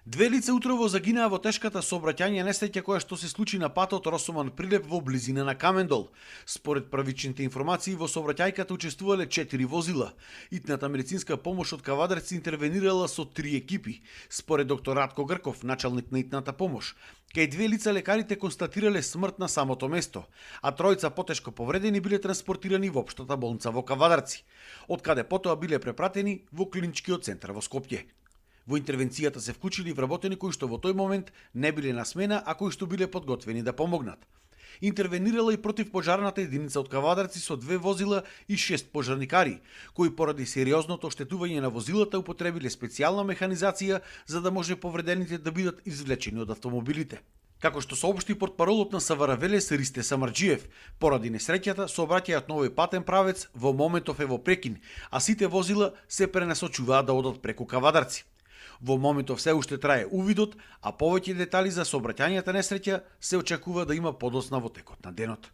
Две лица утрово загинаа во тешката сообраќајна несреќа која што се случи на патот Росоман Прилеп во близина на Камендол. Според првичните информации, во сообраќајката учествувале 4 возила. Итната медицинска помош од Кавадарци интервенирала со 3 екипи. Според доктор Радко Грков, началник на итната помош, кај две лица лекарите констатирале смрт на самото место, а тројца потешко повредени биле транспортирани во општата болница во Кавадарци, од каде потоа биле препратени во клиничкиот центар во Скопје. Во интервенцијата се вклучили вработени кои што во тој момент не биле на смена, а кои што биле подготвени да помогнат. Интервенирала и противпожарната единица од Кавадарци со 2 возила и 6 пожарникари, кои поради сериозното оштетување на возилата употребиле специјална механизација за да може повредените да бидат извлечени од автомобилите. Како што соопшти портпаролот на СВР Ристе Самарџиев, поради несреќата сообраќајот на овој патен правец во моментов е во прекин, а сите возила се пренасочуваат да одат преку Кавадарци. Во моментов се уште трае увидот, а повеќе детали за сообраќајната несреќа се очекува да има подоцна во текот на денот.